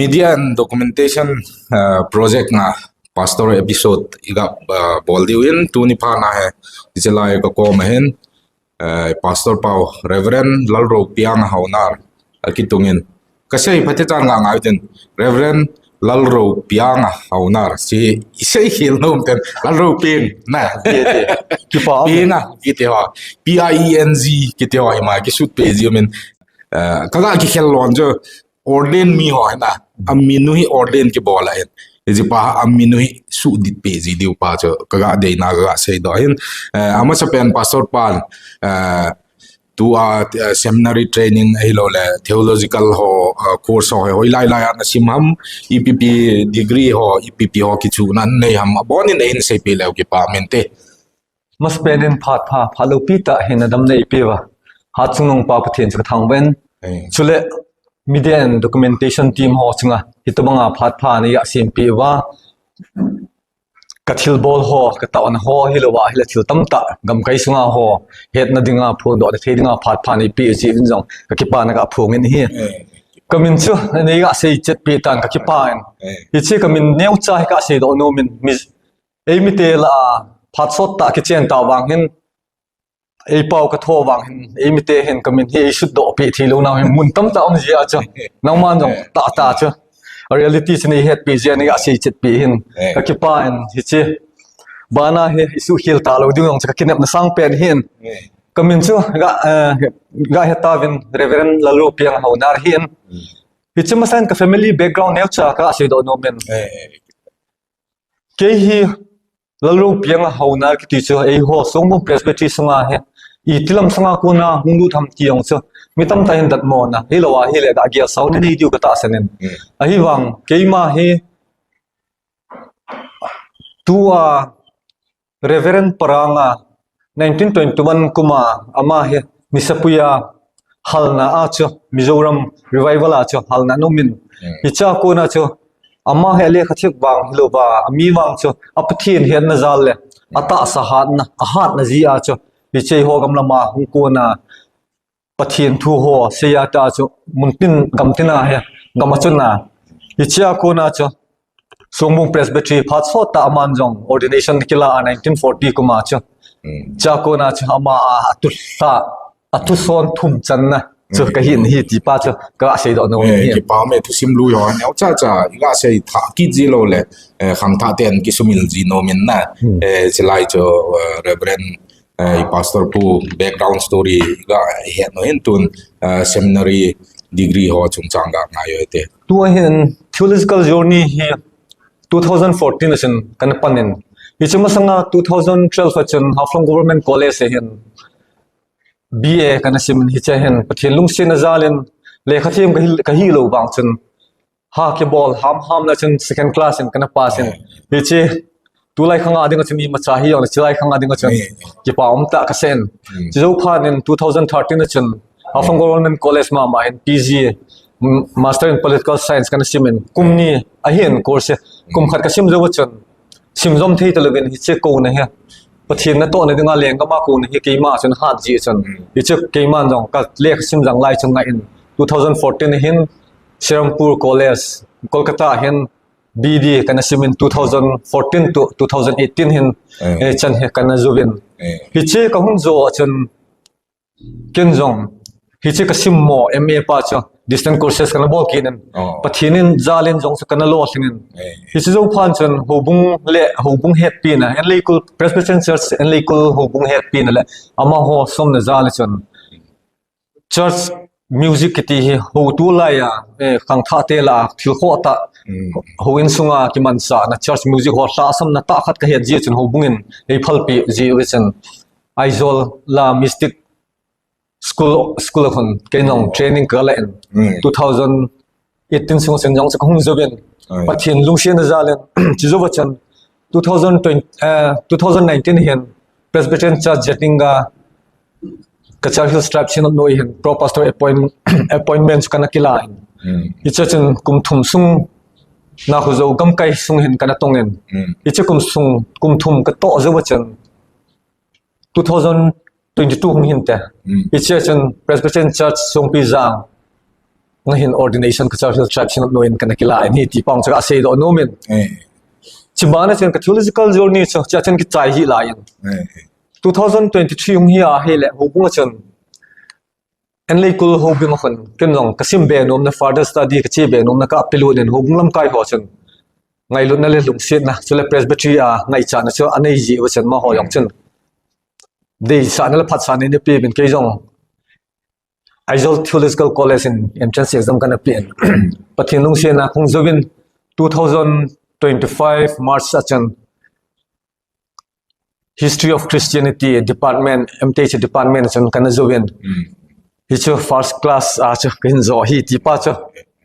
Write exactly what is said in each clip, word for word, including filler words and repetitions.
Media and Documentation uh, Project nga Pastor episode iga uh, bol diu in tuni pha na he ichelai ka kom ahin uh, Pastor Pau Reverend Lalro Piang Haunar akitungin kasei phatecha nga ngai tin Reverend Lalro Piang Haunar si isei hil nom ten Lalro Piang na kipa Piang kiti ho P I E N G kiti ho ima kisut pe ji min uh, kaga kikhel lon jo ordain mi ho hina aminu hi ordain kibol ahin iji pa aminu hi sudit pe ji diu pa chu kaga deina kaga sei do hin eh, amasa pen Pastor Pau eh, tua uh, seminary training ahilo le theological ho uh, course ho hoi lai lai ana sim ham E P P degree ho E P P ho kichu nan nei ham abonin nei sei pe leu kipa mente. Mas penin phat pha pha lo pi ta hin adam nei pe va. Hat chung nong pa Pathen chu ka thang ven. Chule media and documentation team ho chunga hitobanga phat pha ni ya sim pe va. Ka thil bol ho ka ta on ho hi lo va hi la thil tam ta gam kai sunga ho het na dinga phu do na thei dinga phat pha ni pe chi vin jong ka kipa na ka phu ngin hi. Ka min chu nei ga sei chet pe tan ka kipa in. Hi chi ka min neu cha hi ka sei do no min mi ei mi te la phat sot ta ki chen ta wang hin ei pau ka tho wang hin ei mi te hin ka min hi ei sut do pe thi lo na hin mun tam ta om ji a chu nang man jong ta ta chu reality chu nei het pe ji ani ga sei chet pe hin ka kipa in hi chi bana hi isu khil ta lo ding jong chu ka kinep na sang pen hin ka min chu ga ga he ta vin Reverend Lalro Piang Haunar hin hi chi masan ka family background neu cha ka sei do no min kei hi Lalro Piang Haunar kiti chu ei ho Songbung Presbytery sunga hi iti lam sanga kona hung lut ham ti jong chu mi tam ta hin dat mo na hi lo a hi le da gia sau ni nei diu ka ta sanin ahi vang keima hi tua Reverend Paranga nineteen twenty-one kuma ama hi Nisapuia halna a chu Mizoram revival a chu halna numin hi cha kona chu ama hi le kha thik vang hi lo va ami vang chu a Pathen hian na zal le a ta sa hat na a hat na ji a chu hi chei ho gam lama hung kona Pathen thu ho sei a ta chu mun tin gam tin a hi gam a chu na hi cha kona chu Songbung Presbytery phat sot ta aman jong ordination kila a nineteen forty kuma chu cha kona chu ama a tu sa a tu son thum chan na chu ka hin hi ti pa chu ka sei do no hi ki pa me thu sim lu yo ne cha cha ga sei tha ki ji lo le khang tha ten ki sumil ji no min na chi lai chu Reverend uh, pastor pu background story ga het no hin tun uh, seminary degree ho chungchang ga ngai yo te. Tua hin theological journey hi two thousand fourteen a chun kan panin hi chu masanga two thousand twelve a chun Haflong Government College a hin B A kan simin hi cha hin Pathen lungsetna jalin lekha them ka hi lo bang chun ha kibol ham ham na chun second class in kana pass in hi chi tulai khanga dinga chun imacha hi jong chilai khanga dinga chun kipa um ta ka sen chi zo phan in two thousand thirteen a chun Haflong Government College mama in P G Master in Political Science kana simin kum ni ahin course kum khat ka sim zo chun sim zom thei ta lovin hi che ko na he Pathen na to na dinga lenggam a ko na hi keima chun hat ji chun hi che keima jong ka lek sim jang lai chun nga in two thousand fourteen hin Serampore College Kolkata hin B D kana simin two thousand fourteen to two thousand eighteen hin eh chan he kana juvin hi che ka hun jo chun ken jong hi che ka sim mo M A pa chu distant courses kana bol kinin Pathen in jalin jong chu kana lo singin hi che jo phan chun hobung le hobung het pina en leikul Presbyterian Church en leikul hobung het pina le ama ho som na jal chun church music kiti hi ho tu lai a khang tha te la thil kho ta ho in sunga kiman sa na church music ho hla sam na ta khat ka het ji chun hobung in ei phalpi ji wi chun Aizawl la Mystic school school a khun kei nong training ka la en two thousand eighteen sung sen jong sa ka hung zo ben Pathen lungsiatna jal in chi zo va chan two thousand twenty uh, two thousand nineteen hin Presbyterian Church Jatinga ka Churchill Stripe sin no hin pro pastor appoint appointment kana kila in hi cha chun kum thum sung na khu zo gam kai sung hin kana tong in hi cha kum sung kum thum ka to zo va chan two thousand twenty-two hung hin te hi che chun Presbyterian Church Songpi Zang nga hin ordination ka Churchill Tribe Synod noiya kana kila in ahi ti pa chu ka seidoh nom in. Eh. Chubana chun ka theological journey chu, chua chun kichai hih laiyin. Eh. Two thousand twenty-three hung hi ahile, houbung a chun. Enleikul houbung a khun, ken jong, ka sim be nomna further study, ka che be nomna ka appeal in houbung lamkai ho chun. Ngailutna le lungsetna, chule Presbytery a ngaichatna chu anei ji uva chun amaho jong chun. Deisahna le phatsahna ana pe uvin kei jong. Aizawl Theological College in entrance exam kana pe in. Pathen lungsetna kahung jouvin two thousand twenty-five March a chun History of Christianity department, M T H department a chun kana jouvin. Hmm. Hichu first class a chu kahin jo hi ti pa chu.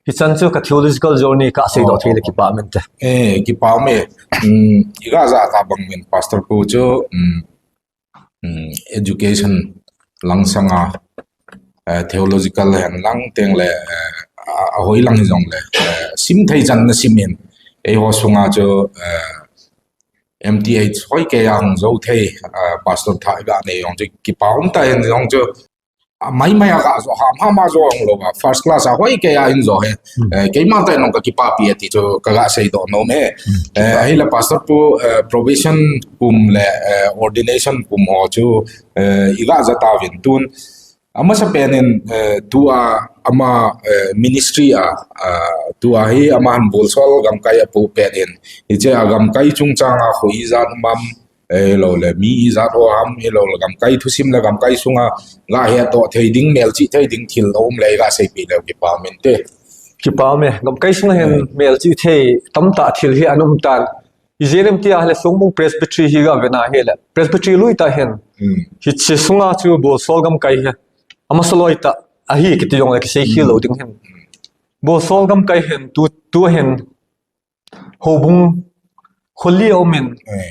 Hichan chu ka theological journey ka seidoh thei le kipa um inte. Eh, kipa um e. Hmm, iga ja ta bang min Pastor pu chu, hmm, um, education lang sanga, eh, theological hen lang teng le, eh, a, a hoi lang hi jong le, eh, sim thei chan na sim in. Eiho sunga chu, eh, M T H hoi keiya hung jo thei, eh, Pastor thah iga nei jong chu kipa um ta hin jong chu, a mai mai a ka jo ham ham a jo hung lou a, first class a hoi keiya hin jo hi. Hmm. Eh, keima tah in jong ka kipapi e ti chu ka ga seidoh nom e. Hmm. Eh, ahile Pastor pu, eh, probation kum le, eh, ordination kum ho chu, eh, iga ja tauvin tun. Amasapen in, eh, tua ama, eh, ministry a, ah, tua hi ama hin Bolsol gamkai apoh pet in. Hiche a gamkai chungchang a kho ijat um am, eh, lou le, mi ijat ho ham, hilou le, gamkai thusim le gamkai sunga ga hetdoh thei ding, melchih thei ding thil aum le ga seipeh leu kipa um inte. Kipa um e, gamkai sunga hin, hmm, melchih thei tamtah thil hi ana um tan. Ijeh inem tia ahile Songbung Presbytery hi ga vena ahile. Presbytery lui tah hin. Hmm. Hiche sunga chu Bolsol gamkai hi. Amasa loi tah ahi kiti jong le kisei khel lou ding hin. Bolsol gamkai hin tu, tu hin houbung kho li a um in. Eh.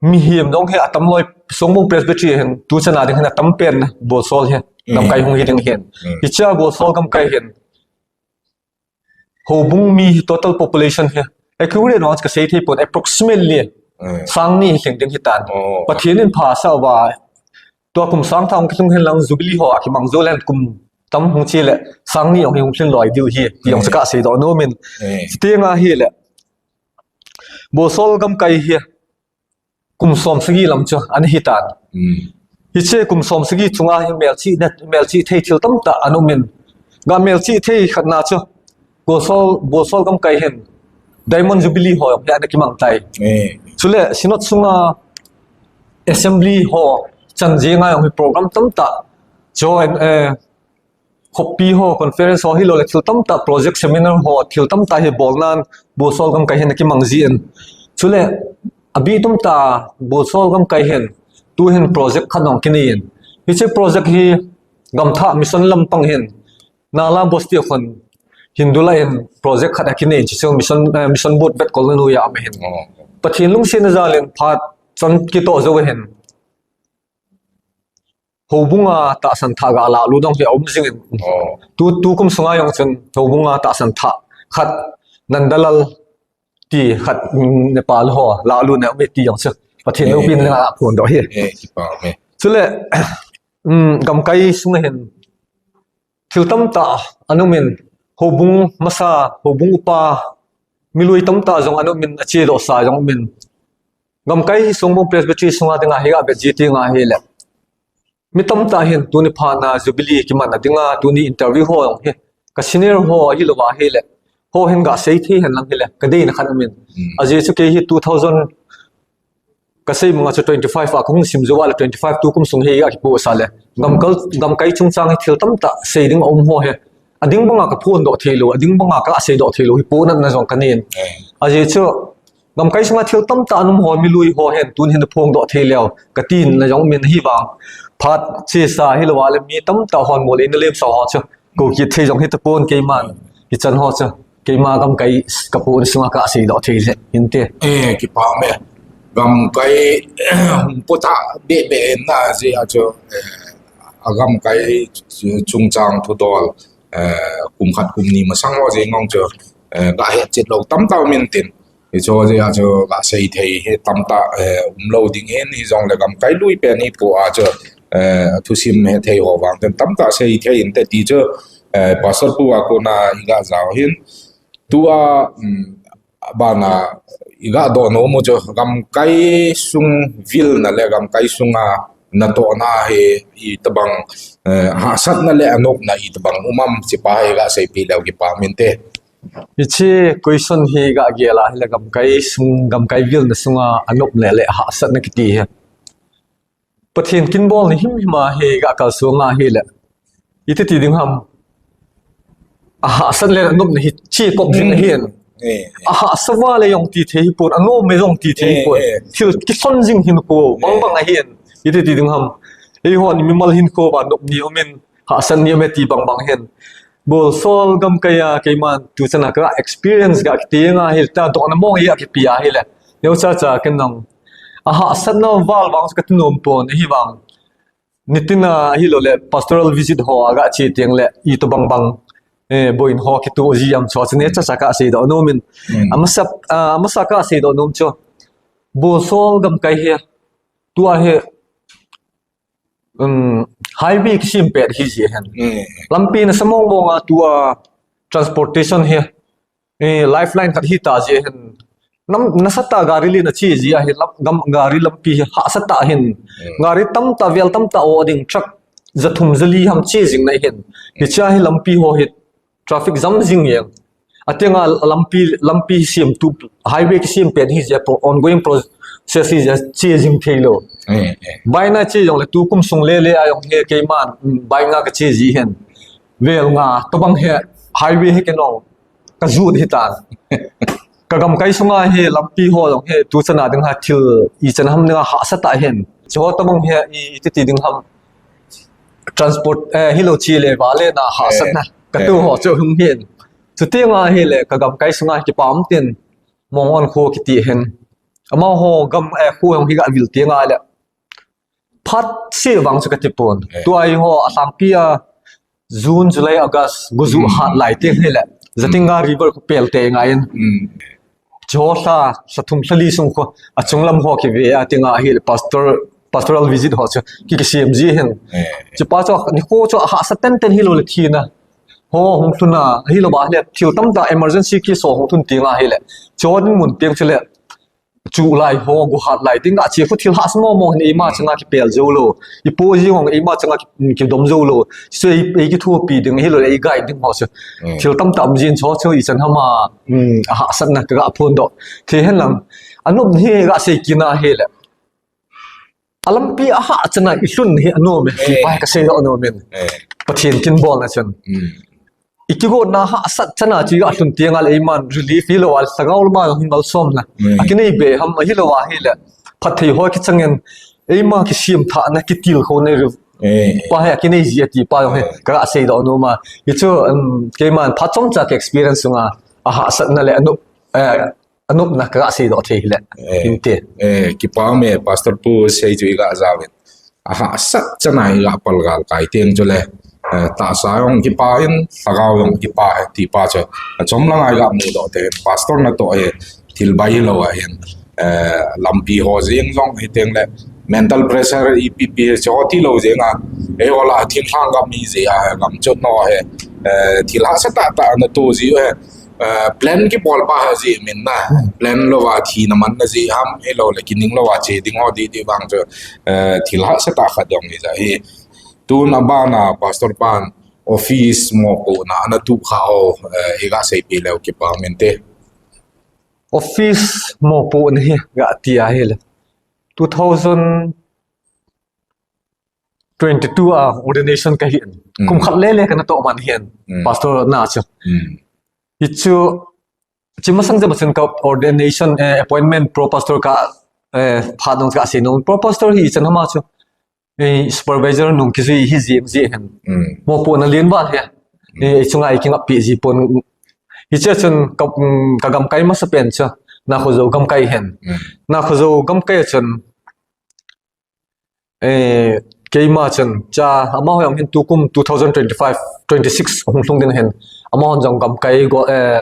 Mihem jong hi atam loi Songbung Presbytery hin tu chan a ding hin atam pen Bolsol hi. Hmm. Gamkai hung hi ding hin. Hmm. Hiche a Bolsol gamkai hin. Houbung mi hi total population hi. Accurate vang chu ka sei thei pon approximately. Hmm. Sang ni hi lhing ding hi tan. Oh. Pathen in pha asah uva. Tua kum sang thah hung kilhung hen lang Jubilee ho a kimang jou leh kum tam hung che le sang ni jong hi hung lhin loi diu ahi, ti jong chu ka seidoh nom in. Eh. Chuteng ahile. Bolsol gamkai hi kum som sagi lam chu ana hi tan. Hmm. Hiche kum som sagi chunga hi melchih na, melchih thei thil tamtah ana um in. Ga melchih thei khat na chu. Bolsol, Bolsol gamkai hin Diamond Jubilee ho jong hi ana kimang tai. Eh. Chule Synod sunga Assembly ho chan jenga jong hi program tamtah. Join, eh, khopi ho, conference ho hilou le thil tamtah, project seminar ho, thil tamtah hi bolnan Bolsol gamkai hin ana kimang jin. Chule, abih tum tah Bolsol gamkai hin, tu hin project khat jong kinei in. Hiche project hi gamthah mission lampang hin, Nala Bosti a khun Hindu lah in project khat akinei in, chu mission, eh, mission board vetkolna noiya um ahin. Oh. Pathen lungsetna jal in phat chan kitoh jou ahin. Houbung a tahsan thah ga lalut ding hi aum jing in. Oh. Tu, tu kum sunga jong chun houbung a tahsan thah khat Nandalal ti khat, mm, Nepal ho lalut na um e ti jong chu. Pathen, eh, loupina, eh, a phondoh ahi. Eh, kipa um e. Chule, mm, gamkai sunga hin thil tamtah ana um in, houbung masa, houbung upa, milui tamtah jong ana um in, achedoh sa jong um in. Gamkai Songbung Presbytery sunga dinga hi ga vet ji teng ahile. Mi tamtah hin tuni phat na Jubilee kimanna dinga, tuni interview ho jong hi. Ka senior ho hilou ahile. Ho hin ga sei thei hen lang hile. Ka deina khat um in. Hmm. Ajeh chu kei hi two thousand ka sei manga chu twenty-five a kahung sim jou a le twenty-five tu kum sung hi a kipoh sa le. Gamkal, gamkai chungchang hi thil tamtah sei ding aum ho hi. Ading banga ka phondoh thei lou, ading banga ka seidoh thei lou hi pohnatna jong kanei in. Eh. Ajeh chu gamkai sunga thil tamtah ana um ho milui ho hin tun hin phongdoh thei leu. Ka tina jong um in ahivang. Phat chesa hilou a le mi tamtah hon mol in na lemsah ho chu. Kou kit thei jong hi tapon keiman. Hichan ho chu. Keima gamkai ka pon sunga ka seidoh thei jeh inte. Eh, kipa um e. Gamkai, hung pota be be na jeh a chu, eh, a gamkai chungchang thudol, eh, kum khat kum ni masang ho jeh ngong chu, eh, ga het chet lou tamtah um in tin. Hiche jeh a chu ga sei thei hi tamtah, eh, um lou ding in hijong le gamkai lui pen hi po a chu, eh, thusim hethei ho vang ten tamtah sei thei inte ti chu, Eh, Pastor pu a kona iga jao hin. Tua, um, bana iga dohnom u chu gamkai sung vilna le gamkai sunga natohna hi itobang, eh, hahsatna le anopna itobang um am ti pa hi iga seipeh leu kipah inte. Hiche question hi iga gel a hile gamkai sung, gamkai vilna sunga anopna le hahsatna kiti hi. Pathen kinbolna himhim a hi iga kalsong a hile. Iti ti ding ham. Ahahsat le anopna hi chekop jing ahin. Ahahsa vale jong ti thei hipon, anom e jong ti thei hipon. Thil kison jing hinkho, bangbang ahin. Iti ti ding ham. Eihon mimal hinkho va nop ni umin, hahsat ni ume ti bangbang ahin. Bolsol gamkai a keiman tuchan a ka experience ga kiti nga hile ta dohna mong a kipe a hile. Neocha cha ken nang. Ahahsatna val vang chu kati nom pon, ahivang. Nitin a hilou le pastoral visit ho a ga che teng le itobang bang, eh, boina ho kitoh ji am chu chu neocha cha ka seidoh nom in. Amasa, ah, amasa ka seidoh nom chu. Bolsol gamkai hi. Tua hi um, highway kisem pet hi ji ahin. Lampi nasa mong mong a tua transportation hi, eh, lifeline khat hita ji ahin. Nam, nasatah gari lin a che ji ahin, lam, gam, gari lampi hi hahsatah ahin. Gari tamtah, vel tamtah o ding, truck jathum jali ham che jing na ahin. Hiche hi lampi ho hi traffic jam jing jeng. Atenga lampi, lampi semtu, highway kisem pet hi jeh a ongoing process hi jeh a che jing thei lou. Baina che jong le tukum sung le le a jong hi keiman, mm, baina ka che ji ahin. Vel nga, tobang hi highway hi kei nong ka jut hitan. Ka gamkai sunga hi lampi ho jong hi tuchan a ding ha thil ichan ham ding a hahsatah ahin. Chu ho tobang hi i, iti ti ding ham. Transport, eh, hilou che le vale na hahsatna. Ka tu ho chu hung hin. Chuti nga hile ka gamkai sunga kipah um tin. Mongon kho kiti ahin. Amaho gam, eh, kho jong hi ga vil ti nga le. Phat se vang chu kati pon. Tua hi ho alhangpi a June, July, August, guju hat lai teng hile. Jatinga River khu pel te ngai in. Chu ho lha, lha thum lha li sung khu, achung lam ho kive a tinga hile pastor, pastoral visit ho chu, ki, kisem ji ahin. Chupa chu, nikho chu ahahsa tenten hilou le thina. Ho hung lhun a, hilou ba hile, thil tamtah emergency case ho hung lhun tinga hile. Chu ho dinmun peng chu le, chu lai ho, gu hat lai, tinga che khu thil hahsa mo mo hin eima changa kipel jou lou. Ipo jing hong eima changa ki, kidom jou lou. Chu ei, ei kithopi ding, hilou le ei guide ding ho chu. Thil tamtah um jin chu, chu ichan ham a, um, ahahsatna ka ga phondoh. Thei hen lang, anop hi ga sei kit na hile. Alampi ahahchan a ilhun hi anom e, ti pa hi ka seidoh nom in. Pathen kinbolna chun. Ikigotna hahsat chan a chu iga lhun teng a le eiman relief hilou a le lhagao lama jong hin malsomna. Akinei be ham ahilou a hile. Phatthei ho kichang in eima kisemthahna kitilkhouna ri. Pa hi akinei ji a ti pa jong hi ka ga seidoh nom a. Hichu, um, keiman phat chomcha ka experience sunga ahahsatna le anop, eh, anopna ka ga seidoh thei hile. Inte. Eh, kipah um e, Pastor pu sei chu iga jaovin. Ahahsat chan a iga palgal kai teng chu le. Eh, tahsa jong kipah in, lhagao jong kipah e, ti pa chu. Achom langa iga mudoh te, Pastor natoh e, thil bai hilou ahin. Eh, lampi ho jeng jong hiteng le. Mental pressure ipi pi chu tilou jeng a. Eiho la thinglhang gam hi ji a, gam chot no he. Eh, thil hahsa tahtah natoh ji u he. Eh, plan kibol pa ha ji min na. Plan louva thina manna ji ham, hilou le kining louva che ding ho di di vang chu, eh, thil hahsa tah khat jong hi ja hi. Tun abana Pastor pan office mopohna ana tuh kha ho, eh, iga seipeh leu kipah um inte. Office mopohna hi ga ti a hile. Two thousand twenty-two a ordination kahin. Kum khat lele kana toh man hin. Pastor na chu. Hichu, chi masang jep a chun ka ordination, eh, appointment pro pastor ka, eh, phat nung ka sei nung. Pro pastor hi ichan ham a chu. Eh, supervisor nung kijui hi ji, ji hin. Mopohna lienval hi. Eh, ichunga ikingappi ji pon. Hiche chun ka, um, ka gamkai masapen chu. Nakhojo gamkai hin. Nakhojo gamkai chun. Eh, keima chun, cha, amaho jong hin tukum two thousand twenty-five, twenty-six hung lhung ding hin. Amaho jong gamkai go, eh,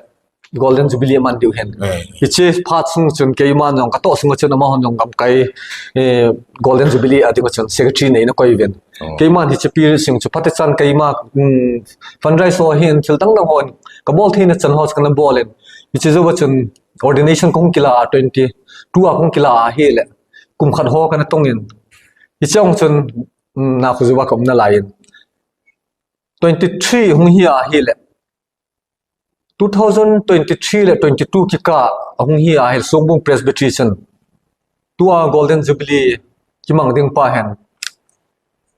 Golden Jubilee aman diu hen. Hiche phat sung chun keiman jong katoh sung chun amahon jong gamkai, eh, Golden Jubilee a ding chun secretary nei na koi ven. Keiman hiche period sung chu phatechan keima, um, fundraise ho hin thil dang dang hon kabol theina chan ho chu kana bol in. Hiche jou chun ordination kahung kila a twenty two a kahung kila a hile kum khat ho kana tong in. Hiche jong chun, um, Nakhojo a ka umna lai in. Twenty three hung hi a hile. Two thousand twenty three le twenty two kikah a hung hi a hile Songbung Presbytery chun. Tua Golden Jubilee kimang ding pa hen.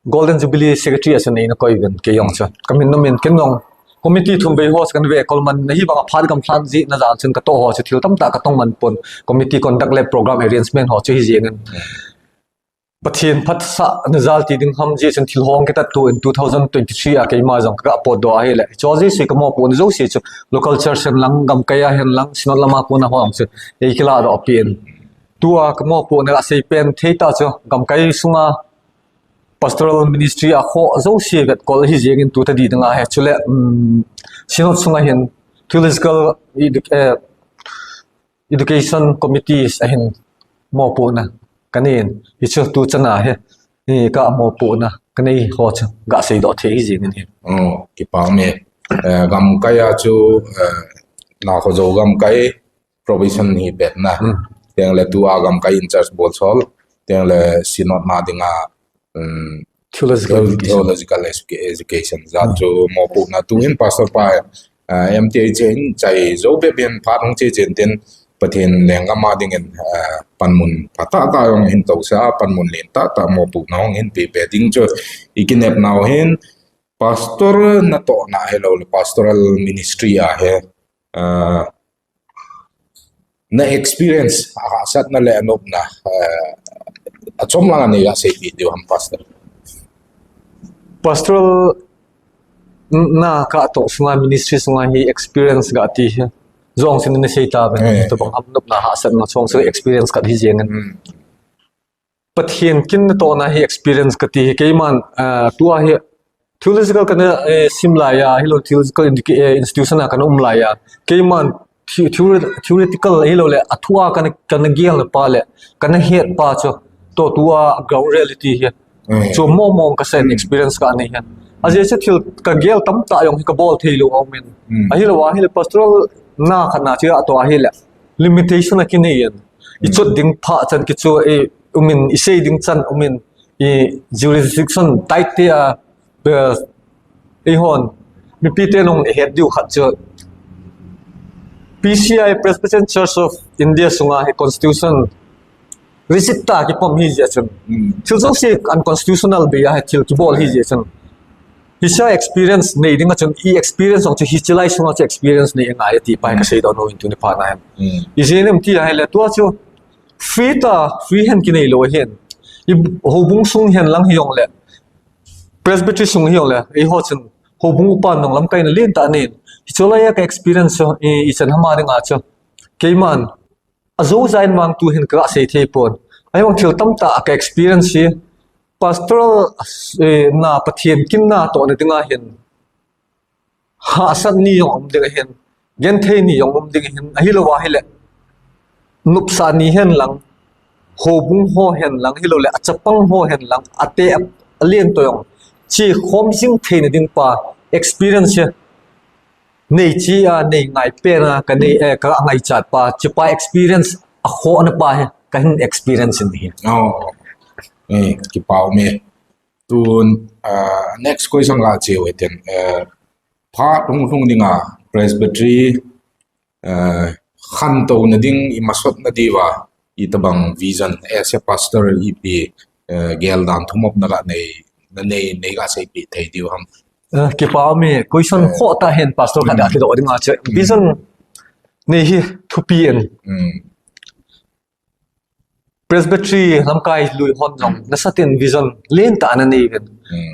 Golden Jubilee Secretary a chun nei na koi ven kei jong chu. Kamin nomin ken jong committee thum vei ho chu kan ve kol man na hi bang a phat gam thlan ji na jal chun katoh ho chu thil tamtah katong man pon committee conduct le program arrangement ho chu hi jeng in. Pathen phatsah na jal ti ding ham ji chun thil hong kitat tu in two thousand twenty three a keima jong ka potdoh a hile. Chu ji si ka mopohna jouse chu local church hen lang gamkai a hen lang synod lama kona ho chu ei kila doh pen. Tua ka mopohna a sei pen thei ta chu gamkai sunga pastoral ministry a kho jouse vet kol hi jeng in tu ta di dang a he chule, um, synod sunga hin theological edu-, eh, education committees a hin mopohna ka nei in. Hichu tu chan a hi, hi ka mopohna ka nei ho chu ga sei doh thei hi jeng in hi. Oh, kipa um e. Eh, gamkai a chu, eh, Nakhojo gamkai provision hi pet na. Hmm. Teng le tua gamkai in charge bol sol. Teng le synod na dinga, um, theological Theo-, education. Theological edu-, education. Jat chu mopohna tu hin pastor pa, ah, M T H in chai jo be ben phat hung che chen tin Pathen lenggam a ding in, ah, panmun phatah tah jong hin tosa, panmun lentah tah mopohna hung hin pe pe ding chu i kinep nau hin pastor natohna hilou le pastoral ministry a he, ah, na experience, a hahsatna le a nopna, eh, a chom lang a nei ga seipeh diu ham, Pastor? Pastoral na katoh sunga, ministry sunga hi experience ga ti hi. Jong sin na sei ta ben, eh, tobang ham nopna hahsatna chong sunga experience khat hi jeng in. Hmm. Pathen kin natohna hi experience kati hi keiman, ah, tua hi theological kana, eh, sim lai a, hilou theological indica-, eh, institution a kana um lai a. Keiman the-, theore-, theoretical hilou le, a thu a kana, kana gel pa le, kana het pa chu. To tua ground reality hi. Mm. Chu mo mo ka sen experience ka nei hen. A je chu thil ka gel tamtah jong hi ka bol thei lou a um in. Mm. Ahilou a, hile pastoral na khat na chu a to a hile. Limitation a kinei in. I chot ding pha chan kichu e um in, i sei ding chan um in, i jurisdiction tight te a, eh, eihon, mipi te nung het diu khat chu. P C I, Presbyterian Church of India sunga hi constitution rigid ta kipom hi jeh chun. Hmm. Thil jouse unconstitutional bei a hi thil kibol hi jeh chun. Hiche experience nei ding a chun, i experience jong chu hiche lai sunga chu experience nei ngai ti pa hi ka sei doh nom in tuni phat na hin. Hmm. I jeh nem ti a hile tua chu free ta, free hen kinei lou hen. I houbung sung hen lang hi jong le. Presbytery sung hi jong le. Eiho chun houbung upa nung lamkaina lentah nei in. Hiche lai a ka experience chu, i, i chan hama ding a chu. Keiman. A jou jai in vang tu hin ka sei thei pon. Ahivang thil tamtah ka experience hi pastoral, eh, na Pathen kin natohna ding a hin. Hahsat ni jong um ding a hin. Genthei ni jong um ding a hin. Ahilou a hile. Nopsa ni hen lang. Houbung ho hen lang. Hilou le a chapang ho hen lang. A te a, a lien to jong. Chi khom jing theina ding pa experience hi. Nei chi a, nei ngai pen a, ka nei, eh, ka ngaichat pa, chi pa experience a kho na pa hi, ka hin experience in hi. Oh, eh, kipa um e. Tun, ah, next question ga che u hiten, eh, phat hung lhung ding a, Presbytery, eh, khantouna ding, i masotna diuva, i tabang vision, as a pastor, ipi, eh, gel dan thumop na ga nei, na nei, nei ga seipeh thei diu ham. Eh, kipa um e, question kho ta hen pastor khat a kidoh ding a che. Vision nei hi thupi in. Presbytery lamkai lui hon jong, nasatah in vision lentah na nei uvin.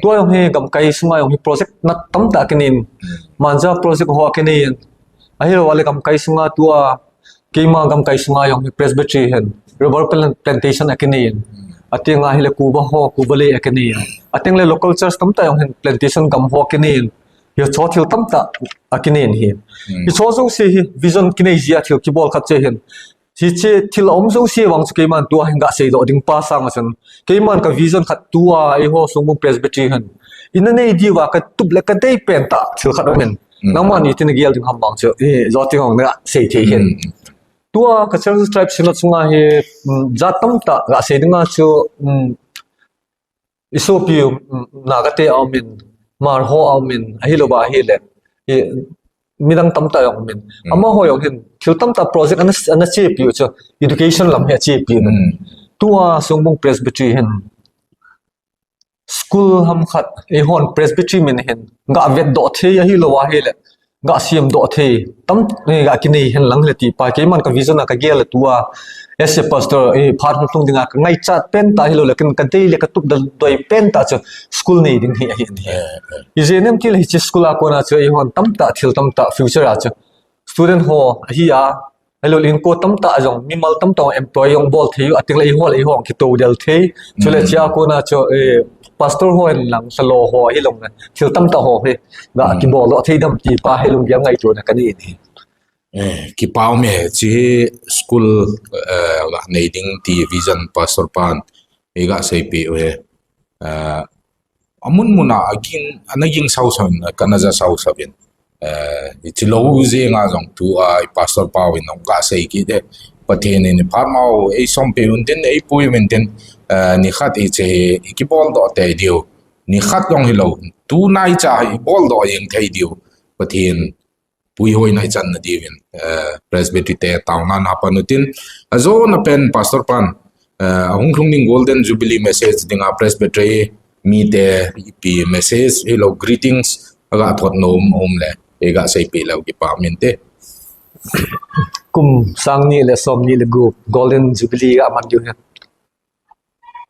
Tua jong hi gamkai sunga jong hi project na tamtah kinei in. Manja project ho kinei in. Ahilou le gamkai sunga tua Keima gamkai sunga jong hi Presbytery hin rubber plan-, plantation akinei in. Ateng a hile kuva ho, kuva lei akinei in. Ateng le local church tamtah jong hin plantation gam ho akinei in. Hicho thil tamtah akinei hi. Hmm. Hicho jouse hi vision kinei jia thil kibol khat chu hin. Hiche thil aum jouse vang chu keiman tua hin gasei doh ding pa sanga chun, keiman ka vision khat tua eiho Songbung Presbytery hin ina nei diuva katup le kadei pentah thil khat aumin. Hmm. Nangman iti nagel ding ham vang chu, eh, jo ting hong nasei thei hin. Hmm. Tua ka Church Tribe Synod sunga hi, um, jat tamtah gasei dinga chu, um, isopi, um, Naga te aumin, Hmar ho aumin, ahilouva ahile, i, midang tamtah aumin. Hmm. Amaho jong hin thil tamtah project ana, ana chepiu chu education lam hi achepiu. Hmm. Tua Songbung Presbytery hin school ham khat, eihon Presbytery min hin gavet doh thei ahilouva ahile, gasem doh thei tam, eh, gakinei hen lang le ti pa, keiman ka vision a kagel le tua as a pastor, eh, phat hung lhung dinga kangaichat pentah ahilou le, ken kadei le katup doi pentah chu school nei ding hi ahi. Eh, eh. Ijeh inem itile hiche school a kona chu eihon tamtah thil tamtah future a chu student ho ahi a, ahilouleh inko tamtah jong, mimal tamtah employ jong bol thei u, ating le eiho le eiho kitou del thei. Chule, hmm, hichea kona chu, eh, pastor ho hin lang, lhalo ho hilou le, thil tamtah ho hi ga, hmm, kibol doh thei dem ti pa hi lunggel ngaito na kanei in hi. Eh, kipa um e, hiche school, eh, ganei ding ti vision pastor pan eiga seipeh u hi. Eh, amun mun a aging, ana gingsau sauvin, kana jasau sauvin. Eh, hiche lou jenga jong tua i pastor pa uvin hung gasei kit e. Pathen in iphat mau eisompeh untin, eipui untin, eh, nikhat hiche hi ikibol doh tei diu. Nikhat jong hilou, tunaicha ibol doh jeng thei diu. Pathen puihoi na ichan na diuvin, eh, Presbytery te taona na pan utin, ajona pen pastor pan, eh, ahung lhung ding Golden Jubilee message dinga Presbytery mite ipi message hilou greetings aga thot nom um le, eiga seipeh leu kipa um inte. Kum sang ni le som ni le gup Golden Jubilee ga man diu hi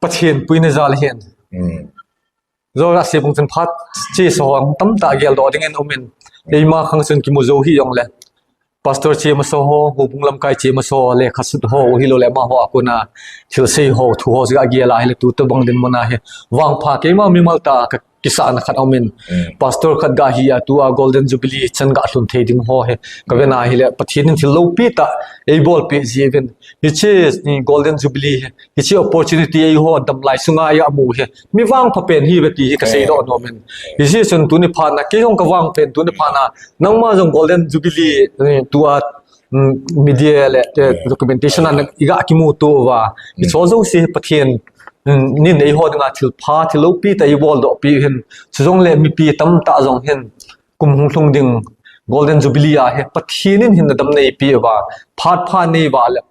Pathen puina jal ahin. Hmm. Joga seipeh chun phat chesa ho tamtah geldoh dingin aumin. Eima khang chun kimu jou hih jongle, pastor chesa ho, houbung lamkai chesa ho, lekha sut ho, hilou le amaho a kona thilsei ho, thu ho chu gagel a ahile, tutobang dinmun a hi vangpha keima mimal tah a ka kisahna khat aumin. Hmm. Pastor khat gahi a tua Golden Jubilee chan galhun thei ding ho hi kavet a ahile, Pathen in thil loupi tah eibolpeh jeh uvin, hiche, eh, Golden Jubilee hi, hiche opportunity eiho damlai sunga eimu hi mi vangpha pen ihiuve ti hi kasei doh nom in. Hijeh chun tuni phat na, kei jong kavang pen, tuni phat na nangma jong Golden Jubilee, eh, tua, mm, media le, eh, documentation a iga kimuto uva, hicho jouse hi Pathen, mm, in eiho dinga thilpha, thil loupi tah eiboldoh piu hin, chujongle mipi tamtah jong hin kum hung lhung ding Golden Jubilee a hi Pathen in hin na dam neipeh uva, phat pha nei uva le,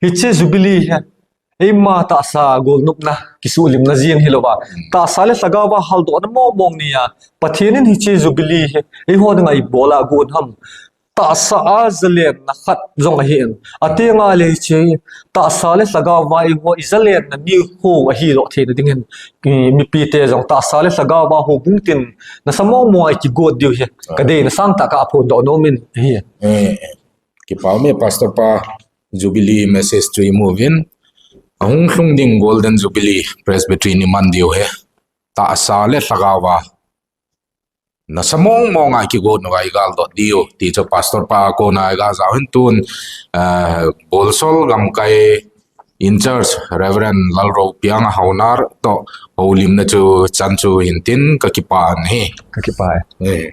hiche Jubilee hi eima tahsa golnopna kisuhlimna jeng hilouva, tahsa le lhagao a haldohna mong mong nei a, Pathen in hiche Jubilee hi eiho dinga ibol a gon ham, tahsa a jalenna khat jong ahin, atenga le hiche tahsa le lhagao a eiho ijalenna ni ho ahidoh theina dingin, i, mipite jong tahsa le lhagao a houbung tin nasa mong mong a ikigot diu hi kadeina sangtah kaphondoh nom in ahi. Eh, eh. Kipa um e pastor pa, Jubilee message chu imu uvin. Ahung lhung ding Golden Jubilee Presbytery in iman diu hi tahsa le lhagao a nasa mong mong a ikigot uva igaldot diu ti chu pastor pa a kona iga jao hin tun, eh, Bolsol gamkai in charge Reverend Lalropiang Haonar toh houlimna chu chan chu hintin kakipah in ahi. Kakipah e. Eh.